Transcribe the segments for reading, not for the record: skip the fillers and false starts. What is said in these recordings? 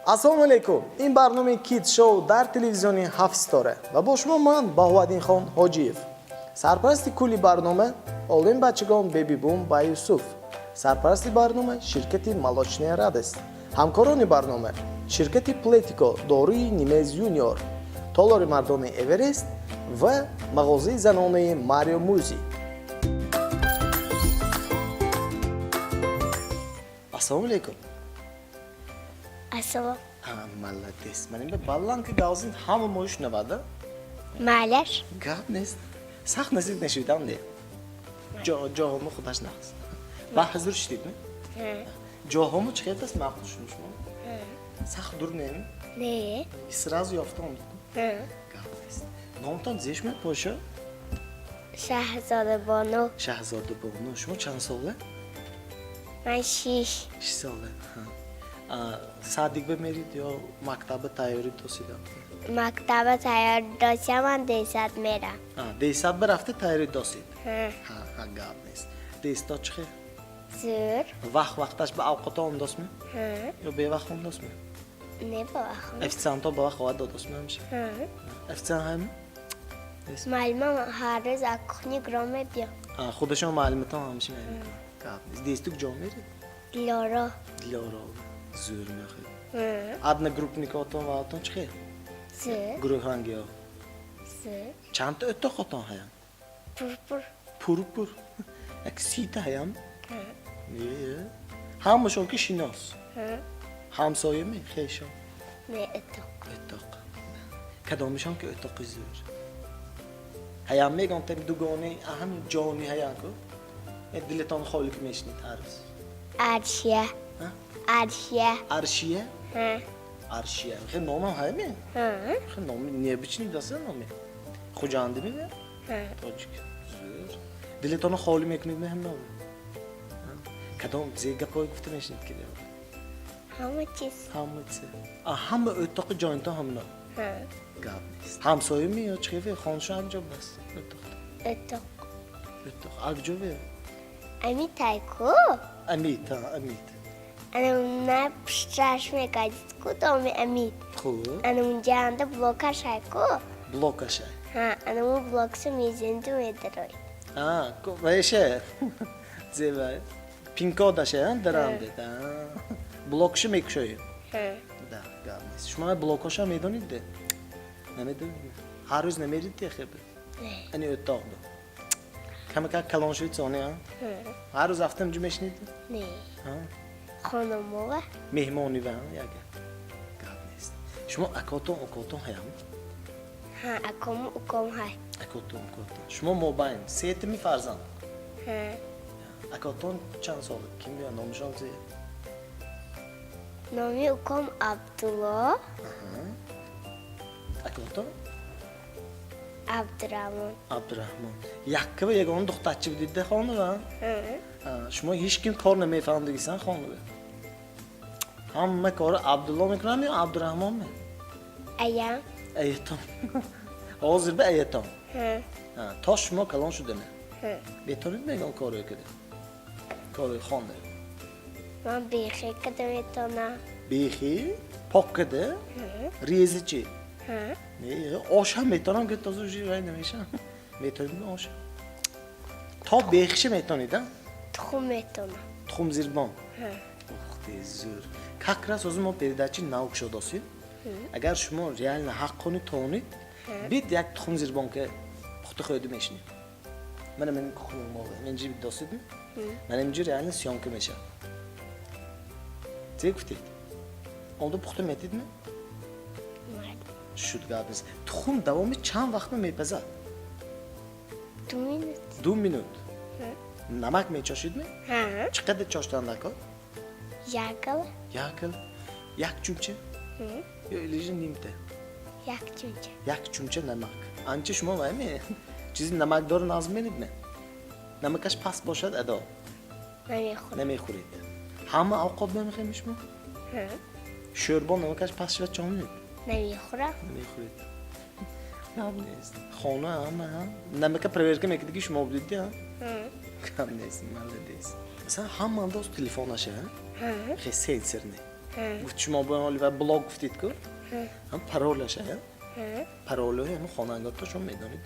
Ассалому алайкум, ин барномаи Kids Show дар телевизиони Ҳафт Ситора ва бо шумо ман, Баҳоваддинхон Ҳоҷиев. Сарпарасти кулли барнома олим бачагон Беби Бум ба Юсуф, сарпарасти барнома ширкати Молочная радость, ҳамкорони барнома ширкати Плетико, доруи Нимез Юниор, толори мардони Эверест ва мағозаи занонаи Марио Музи. Ассалому алайкум. Ассалом. Молодец. Ман инба баланд ки гавзин, ҳама мои шунавада. Маълаш. Гап нест. Сахт наздик нашидам не. Ҷоҳомо худаш нақс. Ба ҳузур шидидми? Ҳа. Ҷоҳомо чӣ хел аст, маъқул шуд шумо? Сахт дур не? Не. Сразу ёфта омдид. Ҳа. Гап нест. Номтон зеш ме, поша? Шаҳзода Бону. Шаҳзода Бону. Шумо чанд сола? Ман 6. 6 сола. Ҳа. Садик бимерид ё мактаба тайёрӣ досидам? Мактаба тайёр дошам, ман десад мерам. Десад бирафта тайёрӣ досид. Ҳа. Ҳа, гап нест. Десто чӣ хел? Зӯр. Вақт вақташ ба авқото омдосми? Ҳа. Ё бевақт омдосми? Не, ба вақт. Официанто ба вақт овард додосми ҳамеша? Ҳа. Официант ҳами? Нест. Муаллимам ҳар рӯз аз кухни гром мебиёд. Худашон муаллиматон ҳамеша меояд. Гап нест. Десту куҷо мерид? Дилоро. Дилоро. Зӯр мехоҳед. Ҳа. Одногруппникотон ва отон чӣ хел? Зӯр. Гурӯҳрангиҳо. Зӯр. Чандта o'toqотон ҳаям? Пурпур. Пурпур. Як 30-та ҳаям? Ҳа. Не. Ҳамашон ки шинос. Ҳа. Ҳамсоями, хешон? Не, o'toq. O'toq. Кадомишон ки o'toqи зӯр? Ҳаям мегон там дугони ҳами ҷони ҳаян ку? Дилатон холӣ ки мешунид ҳар рӯз. Аршия. Ҳа? Аршия. Аршия? Ҳа. Аршия. Хел номам ҳаями? Ҳа. Хел номи необычный даса номи. Хуҷандими? Ҳа. Тоҷик. Зӯр. Дилатонро холӣ мекунед ме ҳам номи? Кадом зе гапҳое гуфта мешунид ки? Ҳама чиз. Ҳама чиз. Ҳама o'toqi joyinton ҳамно. Ҳа. Гап нест. Ҳамсоями ё чӣ хел хонашон як ҷо бас? O'toq. O'toq. O'toq. Як ҷо ве? Амит ай ку? Амит, ҳа, Амит. Ана уна пушташ мегардид ку доми Амит. Хуб. Ана унҷаанда блокаш ай ку? Блокаш ай. Ҳа, ана у блоксо мезенду медароид. А, вайше. Зева. Пинкодаша, даранде. Блокши мекушоем. Ҳа. Да, гап нест. Шумо блокоша медонид де? Намедонид? Ҳар рӯз намерид де хеб? Не. Ани o'toq ду. Камакак калон шуд сони, а? Ҳа. Ҳар рӯз афтам ҷу мешунид? Не. Ҳа? Хономова. Меҳмонӣ ва яга. Гап нест. Шумо акотон, укотон ҳаям? Ҳа, акому уком ҳай. Акотон, укотон. Шумо мобайн сетими фарзанд? Ҳа. Акотон чанд сола? Ким ё номашон зе? Номи уком Абдулло. Акотон? Абдураҳмон. Абдураҳмон. Якка ва ягона духтарча будидда хонава? Ҳа. Шумо ҳеҷ ким кор намефаҳмдагисан хонава? Ҳама кори Абдулло мекунам ё Абдураҳмон ме? Аям. Аятон. Ҳозир ба аятон. Ҳа. То шумо калон шудаме. Ҳа. Метавонед мегон корое кида? Корои хонда. Ман бехе када метавонам. Бехи? Пок кида? Ҳа. Рези чи? Ҳа. Не, ош ҳам метавонам ки тоза уже вай намешам. Метавонед ош? То бехиша метавонед, а? Тухм метавонам. Тухм зирбон. Ҳа. Ух ты, зӯр. Как раз ҳозир мо передачи наук шудосем. Агар шумо реально ҳаққони тонид, бит як тухм зирбон ки пухта хӯрда мешинед. Мана мен кухня мо. Мен ҷи досидми? Мана инҷи реально съёмка мешавад. Зе гуфтед? Онда пухта метидми? Майли. Шуд, гап нест. Тухм давоми чанд вақт мепазад? 2 минут. 2 минут. Ҳа. Намак мечошидми? Ҳа. Чӣ қадар чоштан даркор? Як гала. Як гала? Як чумча? Ҳа. Ё или же нимта? Як чумча. Як чумча намак. Анча шумо вайме? Чизи намакдор назм меридме? Намакаш паст бошад адо. Намехӯрам. Намехӯред. Ҳама авқот намехӯред шумо? Ҳа. Шӯрбо намакаш паст шавад чо мекунед? Намехӯрам. Намехӯред. Гап нест. Хона ҳама ҳа? Намака проверка мекунед ки шумо будед, ҳа? Ҳа. Гап нест, молодец. Масалан, ҳамаанда оз телефонаша, ҳа? Ҳа. Хе сенсорный. Гуфт шумо бо ҳоли ва блог гуфтид ку? Ҳам паролаша, я? Паролои ҳамин хонандагото шумо медонед?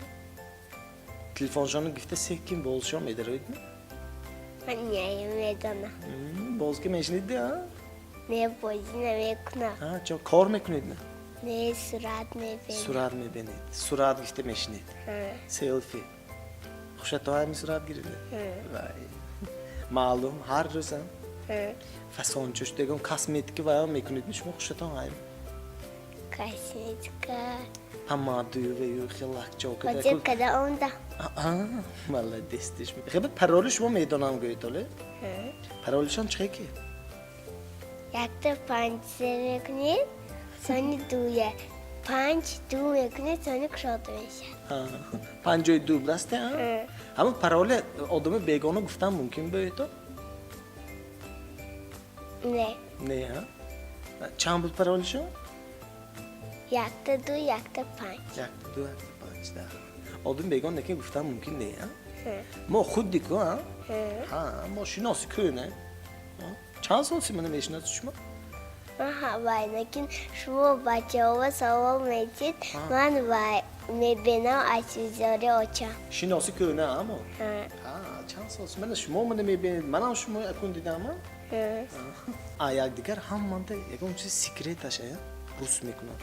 Телефоншонро гифта секин бозшон медароид? Ман не медонам. Боз ки мешунид, а? Не, бозӣ намекунам. А, чо кор мекунед? Не? Не, сурат мебинам. Сурат мебинед. Сурат гифта мешунед. Селфи. Хушато ҳамин сурат гирид? Вай. Маълум, ҳар рӯз ам фасонча шудагон косметика ваям мекунед шумо хушатон ҳайм? Косметика. Помадую ваю хел лакчо. Ҳозир када омда. Молодец. Хеба пароли шумо медонам гӯед оле? Паролишон чӣ ки? Якта панҷ се мекунед, сони дуя. Панҷ ду мекунед, сони кушода мешавад. Панҷои ду дасте, а? Ҳамон пароли одами бегона гуфтан мумкин бӯед то? Не. Не, а? Чанд буд паролишон? Якта ду, якта панҷ. Якта ду, якта панҷ, да. Одами бегона лекин гуфтан мумкин не, а? Мо худди ку, а? Ҳа, мо шиноси ку, не? Чанд сол си мана мешиносед шумо? Ман вай, лекин шумо бачаҳо савол медиҳед, ман вай мебинам аз телевизори очам. Шиноси ку, не, амо? Ҳа, чанд сол си мана шумо мана мебинед, манам шумо акун дидам, а? А якдигар ҳаманда ягон чиз секреташ, а? Рус мекунад.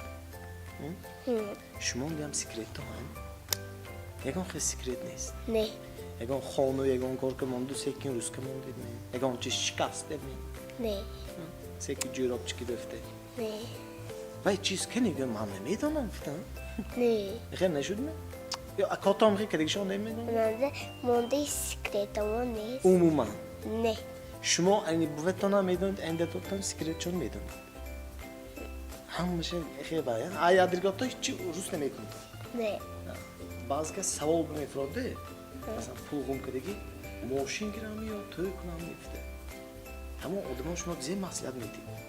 Шумо ҳам секрет ҳам? Ягон хел секрет нест? Не. Ягон хону ягон кор ка монду секин рус ка мондед не? Ягон чиз шикасте не? Не. Секи ҷӯробчики дӯфте? Не. Вай чиз кани гӯ ман намедонам гуфтам. Не. Хел нашуд ме? Ё акотам хел кадигишон намедонам? Монда мондаи секретамо нест. Умуман? Не. Шумо ани буветона медонед, андатотон секретчон медонед. Ҳамаша хел бая. А ядригото ҳеҷ рус намекунед? Не. Баъзе кас савол мефироде, масалан пул гум кардагӣ, мошин гирам ё тӯй кунам мегуфта. Ҳамон одамон шумо зе маслиҳат медиҳед?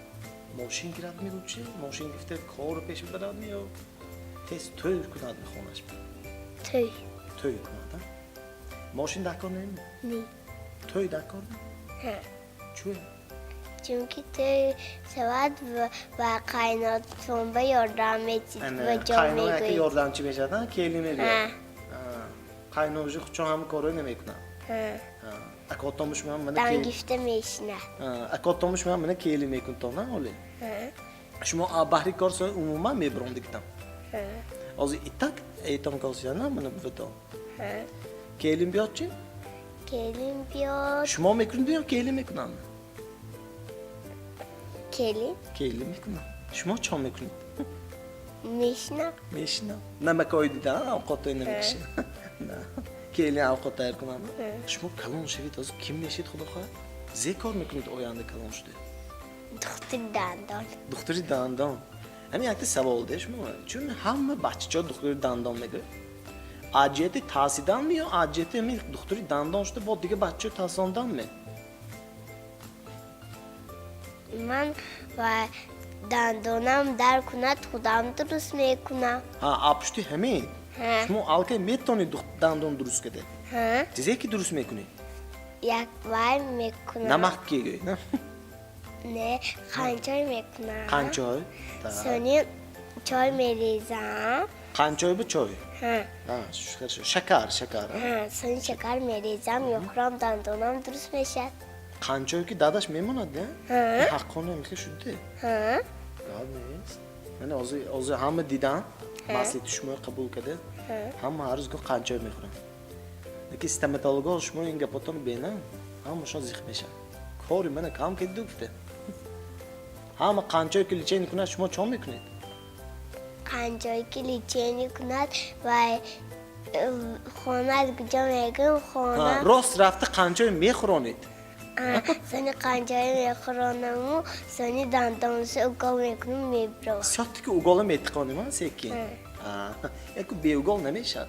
Мошин гирад лучше, мошин гирифта корро пеш бибарад ё тез тӯй кунад хонаш? Тӯй. Тӯй кунад, а? Мошин дар кор неми? Не. Тӯй дар кор не? Ҳа. Чӯ? Чунки тӯй шавад ва қайнотон ба ёрдам медиҳед ва ҷо Қайно яке мегӯед. Ёрдамчӣ мешавад, а? Келин мебиёд. Қайно уже худшон ҳама корро намекунад. Акотому шумо ҳам мана Дан гифта мешинад. Акотому шумо ҳам мана келин мекунтон, а, оле? Шумо баҳри кор со умуман мебирондигитам. Ҳозир итак эйтон косияна мана буватон. Келин биёд чи? Келин биёд. Шумо мекунед ё келин мекунанд? Келин. Келин мекунанд. Шумо чо мекунед? Мешинам. Мешинам. Намакои дидан, авқотои намекаши. Келин авқот тайёр кунам. Шумо калон шавед, ҳозир ким мешед, худо хоҳад? Зе кор мекунед оянда калон шуда? Духтури дандон. Духтури дандон. Ҳамин якта савол де шумо. Чун ҳама бачачо духтури дандон мегӯяд. Аз ҷиҳати таъсиданми ё аз ҷиҳати ҳамин духтури дандон шуда бо дига бачачо таъсонданме? Ман ва дандонам дар кунад, худам дуруст мекунам. Ҳа, а пушти ҳамин. Ҳа. Шумо аллакай метавонед дандон дуруст кардед. Ҳа. Чизе ки дуруст мекунед? Як вай мекунам. Намак ки гӯед, на? Не, қанчой мекунам. Қанчой? Сони чой мерезам. Қанчой бу чой? Ҳа. Хорошо. Шакар, шакар. Ҳа, сони шакар мерезам, мехӯрам, дандонам дуруст мешавад. Қанчой ки дадаш мемонад, не? Ҳа. Ҳаққони мехе шудде. Ҳа. Гап нест. Мана ҳозир ҳама дидан, маслиҳати шумо қабул карда, ҳама ҳар рӯз қанчой мехӯранд. Лекин стоматологҳо шумо ин гапотонро бинанд, ҳамашон зиқ мешаванд. Кори мана кам кардиду гуфта. Ҳама қанчой ки лечение кунад, шумо чо мекунед? Қанчой ки лечение кунад ва хона куҷо мегӯм, хона. Рост рафта қанчой мехӯронед. Сони қанчой мехӯронаму сони дандоншо укол мекунам, мебирам. Всё-таки угола метиқонем, а, секин. Яку беугол намешавад.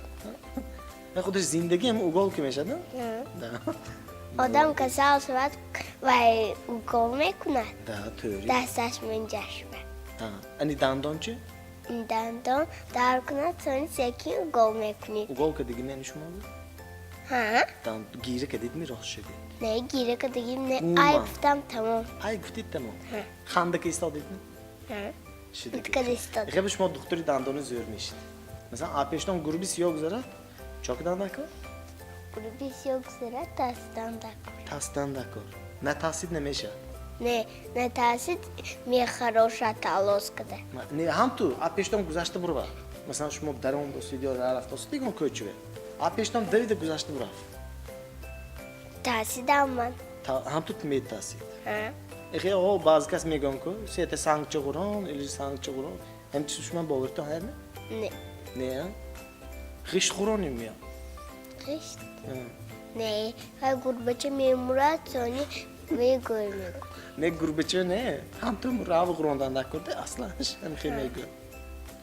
Худаш зиндагӣ ҳам угол ки мешавад, на? Одам касал шавад ва укол мекунад. Да, тӯри. Дасташ менҷашмад. Ани дандон чи? Дандон дар кунад, сони секин угол мекунед. Угол кардиги не шумо? Ҳа. Гира кардид ми рост шудед? Не, гира кардагим не. Умуман. Ай гуфтам, тамом. Ай гуфтид, тамом. Ҳа. Ханда ка истодидми? Ҳа. Шудаги. Када истодам. Хеб, шумо духтури дандони зӯр мешид. Масалан, а пештон гурби сиёҳ гузарад, чо кидан дакор? Гурби сиёҳ гузарад, тасдан дакор. Тасдан дакор. Натасид, намешавад. Не, натасид, мехарошад талос када. Не, ҳам ту а пештон гузашта бурва. Масалан, шумо даром досид ё рафтосид, ягон кӯчаве. А пештон давида гузашта бурав. Тасидам ман. Ҳам ту метасид. Ҳа. Эхе, о, баъзе кас мегӯям ку, сета сангча ғурон или сангча ғурон. Ҳам чиз шумо боваритон ҳайме? Не. Не, а? Ғишт хӯроним меям. Ғишт? Не, вай гурбача мемурад, сони мегӯй мегӯ. Не, гурбача не. Ҳам ту рав ғурондан дакорда, аслан ҳам хе мегӯям.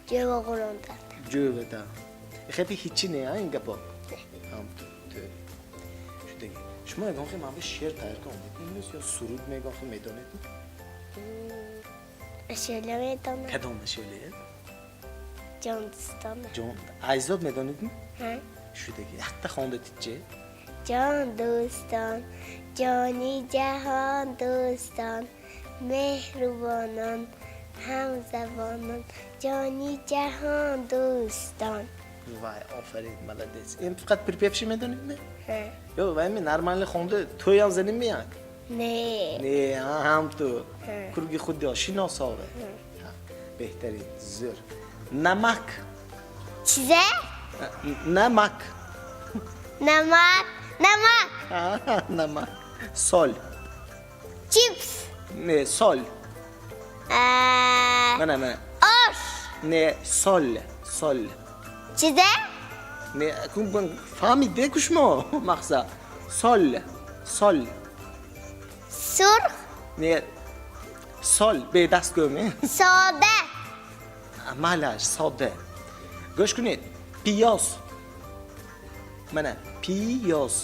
Ҷӯва ғурондан. Ҷӯва, да. Эхе, ҳичи не, а ин гапо. Ҳам ту тӯри. Шудаги. Шумо ягон хе ман бе шеър тайёр кун имрӯз ё суруд мегон хе медонед? Ашёла медонам. Кадом ашёле? Ҷон дӯстона. Ҷон айзод медонед? Ҳа. Шудаги. Якта хондатид че? Ҷон дӯстон, ҷони ҷаҳон дӯстон, меҳрубонон, ҳамзабонон, ҷони ҷаҳон дӯстон. Вай, офарин, молодец. Ин фақат припев ши медонед, не? Ҳа. Ё вай ми нормально хонда тӯям заним меяк? Не. Не, ҳам ту. Ҳа. Курги худ ё шиносове. Беҳтарин, зӯр. Намак. Чизе? Намак. Намак, намак. Намак. Соль. Чипс. Не, соль. Мана, мана. Ош. Не, соль, соль. Чизе? Не, кун фаҳмиде ку шумо мақсад. Соль, соль. Сурх. Не, соль, бедаст гӯме. Сода. Малаш, сода. Гӯш кунед. Пиёз. Мана, пиёз.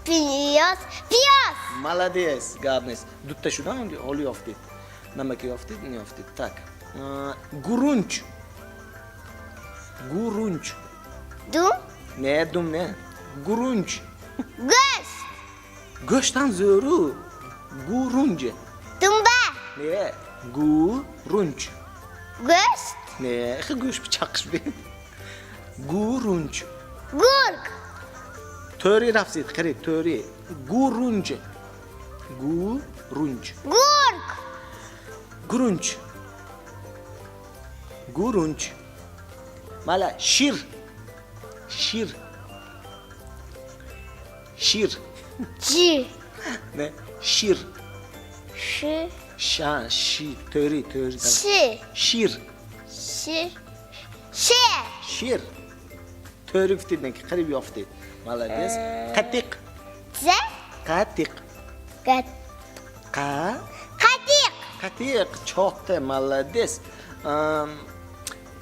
Пиёз, пиёз. Молодец, гап нест. Дутта шудан ҳоло ёфтед. Намака ёфтед, не ёфтед. Так. Гурунч. Гурунч. Дум. Не, дум не. Гурунч. Гӯшт. Гӯштам зӯру. Гурунҷ. Думба. Не, гурунч. Гӯшт. Не, хе гӯшт пичақш бин. Гурунч. Гург. Тӯри рафтид, қариб тӯри. Гурунҷ. Гурунҷ. Гург. Гурунч. Гурунч. Мала, шир. Шир. Шир. Ҷи. Не, шир. Ши. Ша, ши, тӯри, тӯри. Ши. Шир. Ши. Шер. Шир. Тӯри гуфтед, не, ки қариб ёфтед. Молодец. Қатиқ. Зе. Қатиқ. Гат. Қа. Қатиқ. Қатиқ. Чотта, молодец.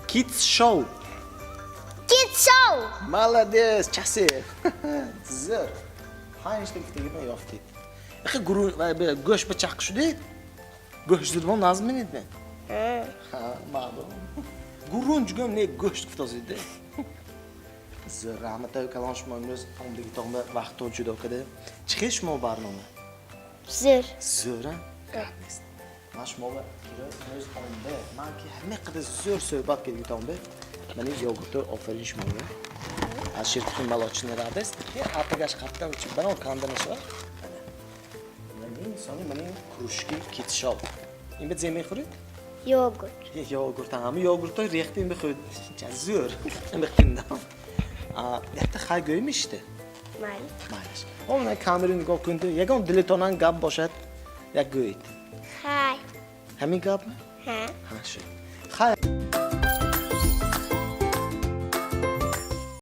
Kids show. Kids show. Молодец, часе. Зӯр. Панҷта гуфтагиро ёфтед. Эхе, гуру гӯшт ба чақ шудед? Гӯшт зурбон назм менед, не? Ҳа, маълум. Гурунҷ гӯм, не, гӯшт гуфтозид. Зӯр, раҳматаи калон, шумо имрӯз омдагитонба вақтҳо ҷудо карда. Чӣ хел шумо барнома? Зӯр. Зӯр, а? Гап нест. Ман шумо ба имрӯз омда, ман ки ҳама қадар зӯр суҳбат кардагитонба, мани йогуртор офарин шумоga. Аз ширкати Молочный радость. Атагаш қаптан барон канда нашавад. Мани сони мани кружки Kids Show. Ин ба зе мехӯред? Йогурт. Йогурт, ҳама йогуртҳои рехта ин бихӯред. Зӯр. Ин бихӯрдам. Якта хай гӯй мешите? Майли. Майлаш. О, камера нигоҳ кунед, ягон дилитонан гап бошад, як гӯед. Хай. Ҳамин гап? Ҳа. Ҳа, шуд.